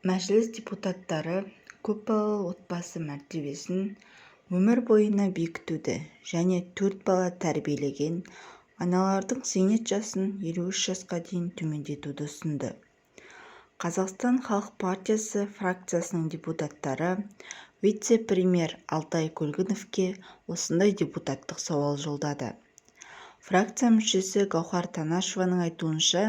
Мәжіліс депутаттары көпбалалы отбасы мәртебесін өмір бойына бекітуді және төрт бала тәрбиелеген аналардың зейнет жасын 53 жасқа дейін төмендетуді ұсынды. Қазақстан халық партиясы фракциясының депутаттары вице-премьер Алтай Көлгіновке осындай депутаттық сауал жолдады. Фракция мүшесі Гауһар Танашеваның айтуынша,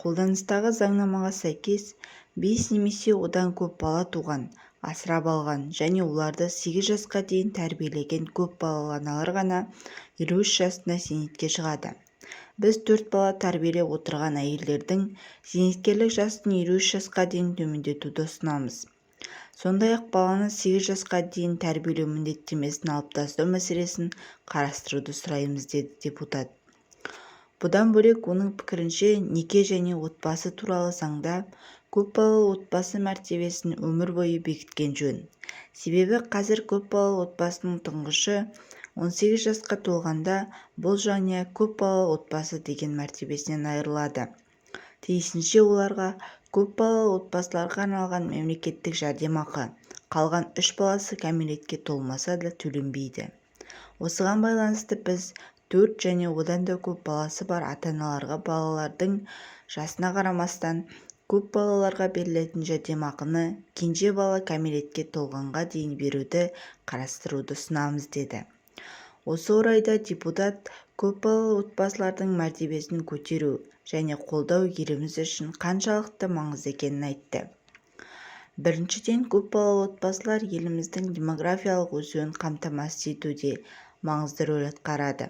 қолданыстағы заңнамаға сәйкес, бес немесе одан көп бала туған, асырап алған және оларды 8 жасқа дейін тәрбиелеген көпбалалы аналар ғана 53 жасында зейнетке шығады. Біз төрт бала тәрбиелеп отырған әйелдердің зейнеткерлік жасын 53 жасқа дейін төмендетуді ұсынамыз. Сондай-ақ баланы 8 жасқа дейін тәрбиелеу міндеттемесін алып тастау мәселесін қарастыруды сұраймыз, деді депутат. Бұдан бөлек, оның пікірінше, неке және отбасы туралы заңда көпбалалы отбасы мәртебесін өмір бойы бекіткен жөн. Себебі қазір көпбалалы отбасының тұңғышы 18 жасқа толғанда бұл жанұя көпбалалы отбасы деген мәртебесінен айырылады. Тиісінше оларға көпбалалы отбасыларға арналған мемлекеттік жәрдемақы қалған үш баласы кәмелетке толмаса да төленбейді. Осыған байланысты біз төрт және одан да көп баласы бар ата-аналарға балалардың жасына қарамастан көп балаларға берілетін жәрдемақыны кенже бала кәмелетке толғанға дейін беруді қарастыруды ұсынамыз, деді. Осы орайда депутат көпбалалы отбасылардың мәртебесін көтеру және қолдау еліміз үшін қаншалықты маңызды екенін айтты. Біріншіден, көпбалалы отбасылар еліміздің демографиялық өсуін қамтамасыз етуде маңызды рөл атқарады.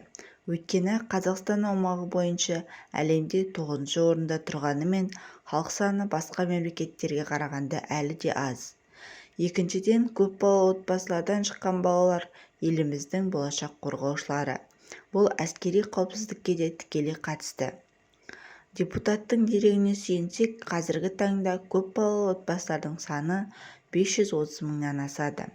Өйткені Қазақстан аумағы бойынша әлемде тоғызыншы орында тұрғанымен, халық саны басқа мемлекеттерге қарағанда әлі де аз. Екіншіден, көпбалалы отбасылардан шыққан балалар еліміздің болашақ қорғаушылары. Бұл әскери қауіпсіздікке де тікелей қатысты. Депутаттың дерегіне сүйенсек, қазіргі таңда көпбалалы отбасылардың саны 530 мыңнан асады.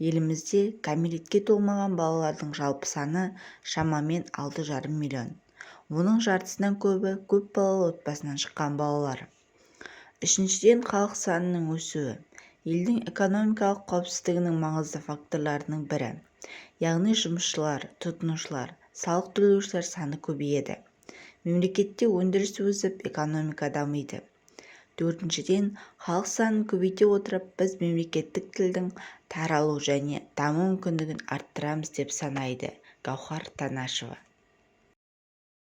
Елімізде кәмелетке толмаған балалардың жалпы саны шамамен 6,5 миллион. Оның жартысынан көбі көпбалалы отбасынан шыққан балалар. Үшіншіден, халық санының өсуі елдің экономикалық қауіпсіздігінің маңызды факторларының бірі. Яғни жұмысшылар, тұтынушылар, салық төлеушілер саны көбейеді. Мемлекетте өндіріс өсіп, экономика дамиды. Төртіншіден, халық санын көбейте отырып, біз мемлекеттік тілдің таралу және даму мүмкіндігін арттырамыз деп санайды Гауһар Танашева.